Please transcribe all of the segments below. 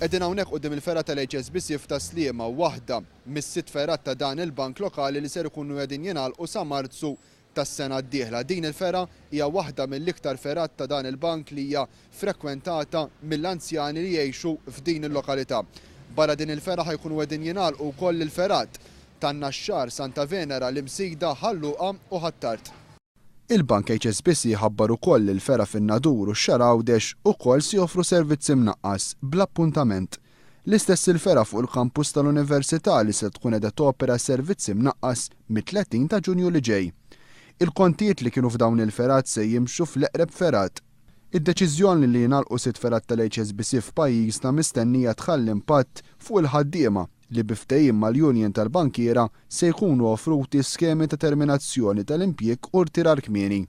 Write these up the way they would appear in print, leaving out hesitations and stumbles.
Qegħdin hawnhekk quddiem il-fergħa tal-HSBC f'Tas-Sliema, waħda mis-sitt fergħat ta' dan il-bank lokali li ser ikunu qegħdin jingħalqu sa Marzu tas-sena d-dieħla. Din il-fergħa hija waħda mill-iktar fergħat ta' dan il-bank li hija frekwentata mill-anzjani li jgħixu f'din il-lokalità. Barra din il-fergħa ħa jkunu qegħdin jingħalqu wkoll il-fergħat tan-Naxxar, Santa Venera, l-Imsida, Ħal Luqa u Ħ'Attard. Il-Bank HSBC ħabbar ukoll li l-fergħa fin-Nadur u x-Xagħar Għawdex ukoll se joffru servizz imnaqqas, bl-appuntament. L-istess il-fergħa fuq il-kampus tal-Università li se tkun qiegħda topera servizz imnaqqas mit-30 ta' Ġunju li ġej. Il-kontijiet li kienu f'dawn il-fergħat se jimxu fl-eqreb fergħat. Id-deċiżjoni li jingħalqu sitt fergħat tal-HSBC f'pajjiżna mistennija tħalli impatt fuq il-ħaddiema li bi ftehim mal-Union tal-Bankiera se jkunu offruti skemi ta' terminazzjoni tal-impjieg u rtirar kmieni.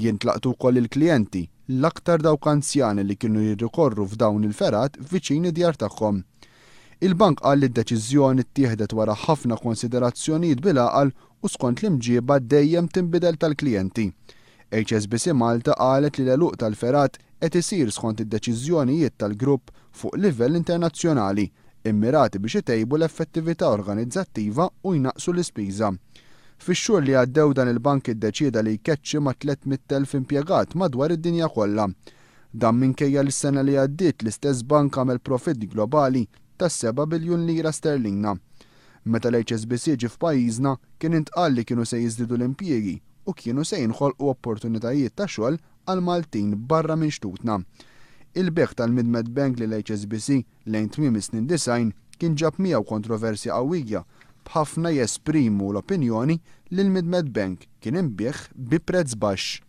Jintlaqtu wkoll il-klijenti, l-aktar dawk anzjani li kienu jirrikorru f'dawn il-fergħat viċin id-djar tagħhom. Il-bank qal li d-deċiżjoni ttieħdet wara ħafna konsiderazzjonijiet bil-għaqal u skont l-imġieba dejjem tinbidel tal-klijenti. HSBC Malta qalet li l-għeluq tal-fergħat qed isir skont id-deċiżjonijiet tal-grupp fuq livell internazzjonali, immirati biex itejbu l-effettività organizzattiva u jnaqqsu l-ispiża. Fix-xhur li għaddew dan il-bank iddeċieda li jkeċċi mat-300,000 impjegat madwar id-dinja kollha. Dan minkejja li s-sena li għaddiet l-istess bank għamel profitt globali ta' 7 biljun lira sterlina. Meta l-HSBC ġie f'pajjiżna kien intqal li kienu se jiżdiedu l-impjiegi u kienu se jinħolqu opportunitajiet ta' xogħol għall-Maltin barra minn xtutna. Il-bejgħ tal-Mid-Med Bank lil HSBC lejn tmiem is-snin 90 kien ġab miegħu kontroversja qawwija, b'ħafna jesprimu l-opinjoni li l-Mid-Med Bank kien inbiegħ bi prezz baxx.